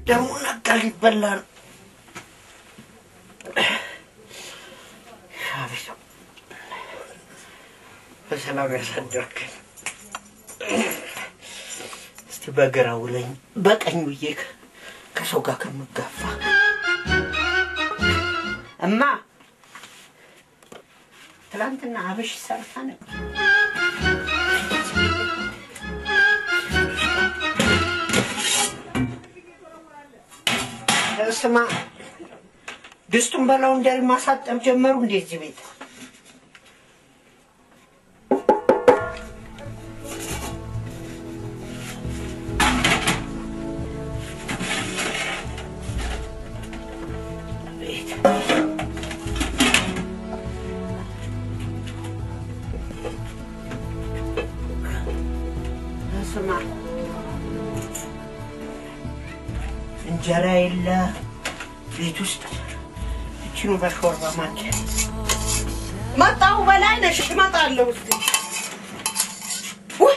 ደግሞ ነጋ ሊበላ ነው። አቤት በሰላም ያሳደርከኝ። እስቲ በግራ ውለኝ በቀኝ ውዬ ከሰው ጋር ከምጋፋ። እማ ትላንትና አብሽ ሰርታ ነበር። ስማ ድስቱን በላው እንዳል ማሳጠብ ጀመሩ እንዴ እዚህ ቤት? ስማ እንጀራ የለ ቤት ውስጥ፣ እችኑ በሾርባ ማንኪያ። መጣሁ በላይ ነሽ፣ እመጣለሁ። እስኪ ውይ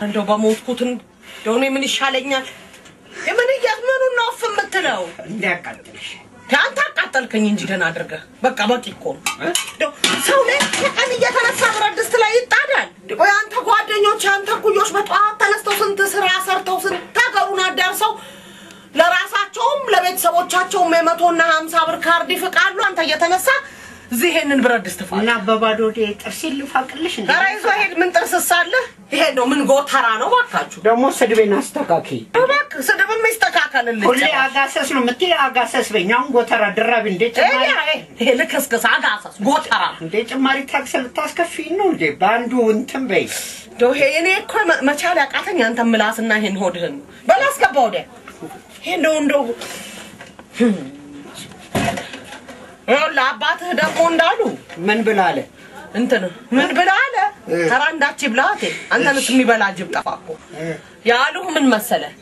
እንደው በሞትኩት፣ እንደው እኔ ምን ይሻለኛል? የምን ምኑን ነው እፍ የምትለው? እንዳያቃጥልሽ። አንተ አቃጠልከኝ እንጂ ደህና አድርገህ። በቃ በቂ እኮ ነው። እንደው ሰው ላይ ቀን እየተነሳ ብረት ድስት ላይ ይጣዳል። ቆይ አንተ ጓደኞች፣ አንተ እኩዮች በጠዋት ተነስተው ስንት ስራ ሰርተው ስንት ሀገሩን አዳርሰው ለራሳቸውም ለቤተሰቦቻቸውም የ150 ብር ካርድ ይፍቃሉ። አንተ እየተነሳ እዚህ ይሄንን ብረት ድስት ፋቅ። እና በባዶ ሆዴ ጥርሴን ልፋቅልሽ እንዴ? ኧረ ይዞ ሄድ። ምን ጥርስ አለህ? ይሄ ነው ምን ጎተራ ነው እባካችሁ። ደግሞ ስድቤን አስተካክይ። እባክህ ስድብም ይስተካከልልኝ። ሁሌ አጋሰስ ነው የምትይ፣ አጋሰስ በይኝ። አሁን ጎተራ ድራቢ እንዴ ጭማሪ ይሄ ልክስክስ አጋሰስ ጎተራ እንዴ ጭማሪ ታክስ ልታስከፍይኝ ነው እንዴ? በአንዱ እንትን በይ። እንደው ይሄ እኔ እኮ መቻል ያቃተኝ አንተ ምላስና ይሄን ሆድህን ነው። በል አስገባ ወዲያ። ይሄ እንደው እንደው ይኸውልህ አባትህ ደግሞ እንዳሉ ምን ብለህ አለ? እንትን ምን ብለህ አለ? ተራ እንዳች ብለህ አንተንስ የሚበላ ጅብ ጠፋ እኮ። ያሉህ ምን መሰለህ?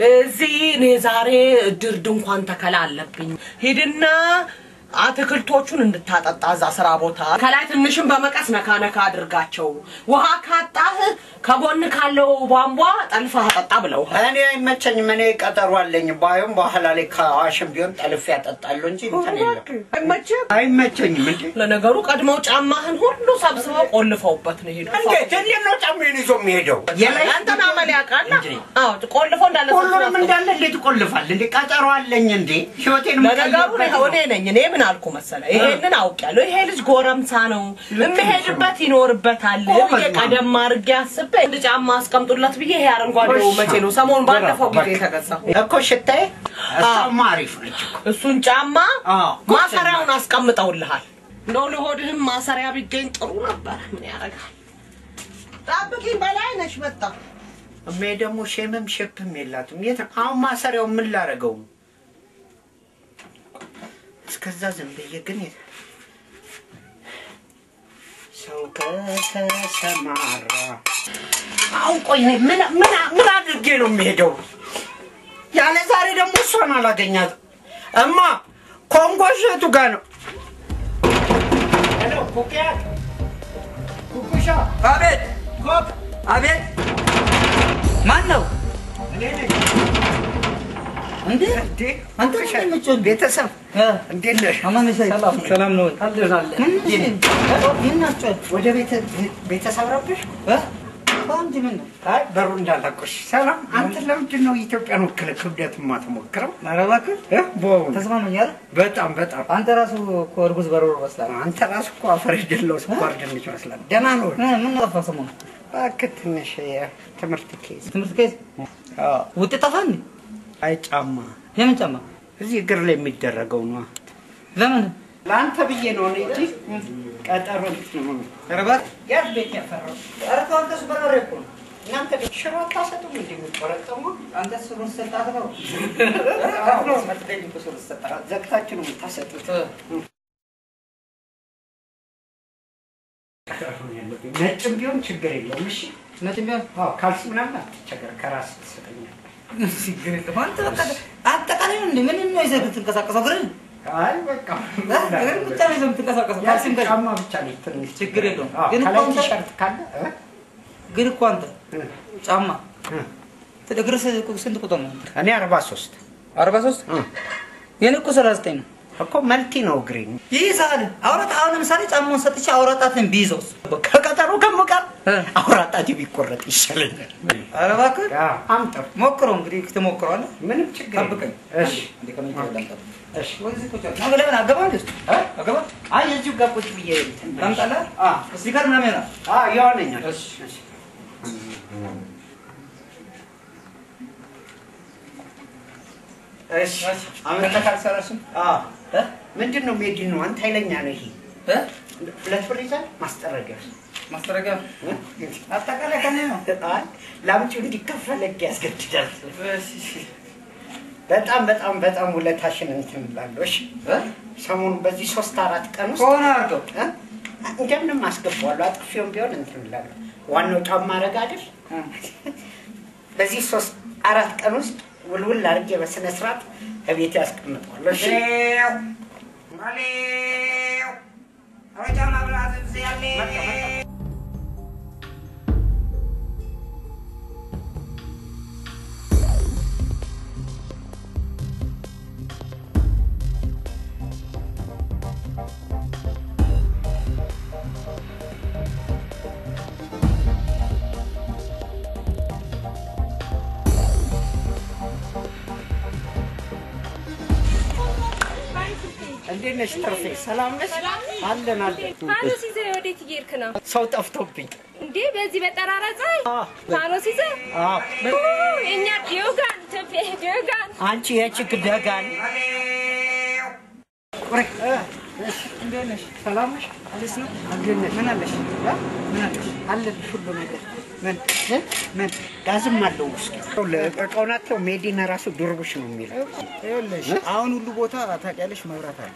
እዚህ እኔ ዛሬ እድር ድንኳን ተከላ አለብኝ። ሂድና አትክልቶቹን እንድታጠጣ እዛ ስራ ቦታ ከላይ ትንሽም በመቀስ ነካ ነካ አድርጋቸው። ውሃ ካጣህ ከጎን ካለው ቧንቧ ጠልፈህ አጠጣ ብለውሃል። እኔ አይመቸኝም። እኔ ቀጠሮ አለኝ። ባይሆን በኋላ ላይ ከአዋሽም ቢሆን ጠልፌ ያጠጣለሁ እንጂ እንትን የለም። አይመችህም? አይመቸኝም እንዴ። ለነገሩ ቀድመው ጫማህን ሁሉ ሰብስበው ቆልፈውበት ነው የሄዱት። እንዴት እንዴት ነው ጫማዬን ይዞ የሚሄደው? አንተን አመል ያውቃል። አዎ ቆልፎ እንዳለ ሁሉንም እንዳለ እንዴት ይቆልፋል እንዴ? ቀጠሮ አለኝ እንዴ? ህይወቴን ለነገሩ እኔ ነኝ። እኔ ምን አልኩ መሰለህ? ይሄንን አውቄያለሁ። ይሄ ልጅ ጎረምሳ ነው፣ የሚሄድበት ይኖርበታል ብዬ ቀደም አድርጌ አስቤ አንድ ጫማ አስቀምጡለት ብዬ ይሄ አረንጓዴው መቼ ነው ሰሞኑን ባለፈው ጊዜ የተገዛው እኮ ሽታዬ። እሷማ አሪፍ ነች እኮ። እሱን ጫማ ማሰሪያውን አስቀምጠውልሃል። እንደው ለሆድህም ማሰሪያ ቢገኝ ጥሩ ነበር። ምን ያደርጋል? ጠብቂኝ በላይ ነሽ መጣ። እሜ ደግሞ ሼምም ሼፕም የላትም። የት አሁን ማሰሪያው ምን ላደርገው? እስከዛ ዝም ብዬ ግን ሰው ከተሰማራ አሁን ቆይ ምን ምን ምን አድርጌ ነው የሚሄደው? ያለ ዛሬ ደግሞ እሷን አላገኛትም። እማ ኮንጎ እሸቱ ጋር ነው። ሄሎ ኩኪያት፣ ኩኩሻ። አቤት። ኮክ። አቤት። ማን ነው? እኔ ነኝ። እንዴ እንዴ አንተ ቤተሰብ እንዴት ነህ? ሰላም ነው? አለን አለን። ምን ናቸው? ወደ ቤተሰብ ረብሽ? እንጂ ምን ነው? አይ በሩ እንዳላቆሽ። ሰላም። አንተ ለምንድን ነው ኢትዮጵያን ወክለህ ክብደት የማትሞክረው? ኧረ እባክህ በእውነት ተስማማኝ አይደል? በጣም በጣም። አንተ ራሱ እኮ እርጉዝ በረሮ መስላል። አንተ ራሱ እኮ አፈር የደለው ስኳር ድንች ይመስላል። ደህና ነው? ምን ጠፋህ ሰሞኑን? እባክህ ትንሽ የትምህርት case። ትምህርት case? ውጤት ጠፋህ እንዴ? አይ ጫማ። የምን ጫማ? እዚህ እግር ላይ የሚደረገው ነው። ለምን? ለአንተ ብዬ ነው እኔ እንጂ ቀጠሮ ነው። ኧረ እባክህ ያዝ ቤት ያፈራው። ኧረ ተው አንተ እሱ በርበሬ እኮ ነው። እናንተ ቤት ሽሮ አታሰጡም እንዴ? የሚቆረጠመው አንተ ሽሮን ስትሰጣት ነው። ዘግታችሁ ነው የምታሰጡት። ነጭም ቢሆን ችግር የለውም። እሺ ነጭም ቢሆን አዎ፣ ካልሲ ምናምን አትቸገር፣ ከራስህ ትሰጠኛለህ። ችግር የለውም። አንተ በቃ አጠቃላይ ነው እንዴ? ምን ነው ይዘህ የምትንቀሳቀሰው? እግርህን? አይ በቃ እግርህን ብቻ ነው ይዘህ የምትንቀሳቀሰው። ካልሲም ጋር ጫማ ብቻ ነው ትንሽ ችግር የለውም። አዎ፣ ግን እኮ ከላይ አንተ ቲሸርት ካለ ግን እኮ አንተ ጫማ እግርህ ስንት ቁጥር ነው? እኔ 43። 43 የኔ እኮ 39 ነው እኮ መልቲ ነው እግሬ ይይዛል። አውራጣ አሁን ለምሳሌ ጫማውን ሰጥቼ አውራጣትን ቢይዘውስ? ከቀጠሮ ከምቀር አውራጣቴ ቢቆረጥ ይሻለኛል። ኧረ እባክህ አምጣው፣ ሞክረው እንግዲህ ትሞክረዋለህ። ምንም ችግር የለም። ጠብቀኝ። እሺ እንዴ ከመኝታ ላምጣ። እሺ። ወደዚህ ቁጭ በል። ለምን አገባ እንዴ? አገባ። አይ እዚሁ ጋር ቁጭ ብዬ እንትን ላምጣልህ? እዚህ ጋር ምናምን ይሆናል። አዎ ይሆነኛል። እሺ እሺ። አመጣህ ካልሰራሽም? አዎ። ምንድን ነው made in ነው? አንተ ኃይለኛ ነህ። ይሄ 2 ብር ይዛል። ማስጠረጊያ ማስጠረጊያ አጠቃላይ ከእኔ ነው። አይ ላምጪው እንዲከፈለግ ያስገድዳል። በጣም በጣም በጣም ውለታሽን እንትን እላለሁ። እሺ ሰሞኑን በዚህ 3-4 ቀን ውስጥ ከሆነ አድርገው እንደምንም አስገባዋለሁ። አጥፌውም ቢሆን እንትን እላለሁ። ዋናው ጫማ አረግ አይደል? በዚህ 3-4 ቀን ውስጥ ውልውል አድርጌ በስነ ስርዓት እቤቴ አስቀምጠዋለሁ። እሺ እንዴት ነሽ ትርፌ? ሰላም ነሽ? አለን አለን። ፋኖስ ይዘህ ወዴት እየሄድክ ነው? ሰው ጠፍቶብኝ እንዴ በዚህ በጠራራ ፀሐይ ፋኖስ ይዘህ? አዎ። የእኛ ዲዮጋን ኢትዮጵያ ዲዮጋን። አንቺ የችክ ደጋን። እንዴት ነሽ? ሰላም ነሽ? አዲስ ነው? እንዴት ነሽ? ምን አለሽ? ምን አለሽ? አለልሽ ሁሉ ነገር። ምን ምን ጋዝም አለው ውስጡ። እቃውን አትተው። made in ራሱ ድርቡሽ ነው የሚለው። ይኸውልሽ አሁን ሁሉ ቦታ ታውቂያለሽ መብራት አለ።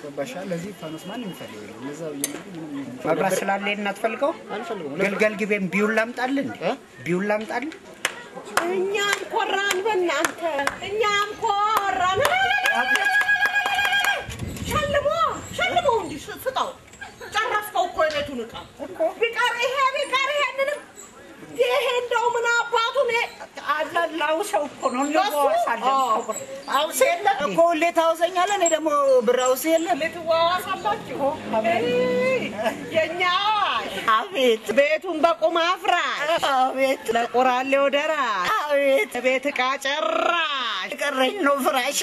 ገባሽ? ለዚህ ፋኖስ ማንም የሚፈልገው የለም። ለዛ ብዬ ነው እንጂ ምንም መብራት ስላለ እናትፈልገው አልፈልገውም። ግልገል ጊቤም ቢውል ላምጣልህ እንዴ? ቢውል ላምጣልህ? እኛም ኮራን በእናንተ እኛም ኮራን። ሸልሞ ሸልሞ እንጂ ስጠው። ጨረስከው እኮ የቤቱን ዕቃ ቢቀር ይሄ ቢቀር ይሄንንም ይሄ እንደው ምን አባቱ ነው አላላው ሰው እኮ ነው እንዋዋሳለን። አውሴ የለ እኮ ሁሌ ታውሰኛለህ። እኔ ደግሞ ብር አውሴ የለ ልትዋዋሳላችሁ። የኛ አቤት ቤቱን በቁም አፍራሽ፣ አቤት ለቆራሌው ደራሽ፣ አቤት ቤት ዕቃ ጨራሽ ቀረኝ ነው ፍራሽ።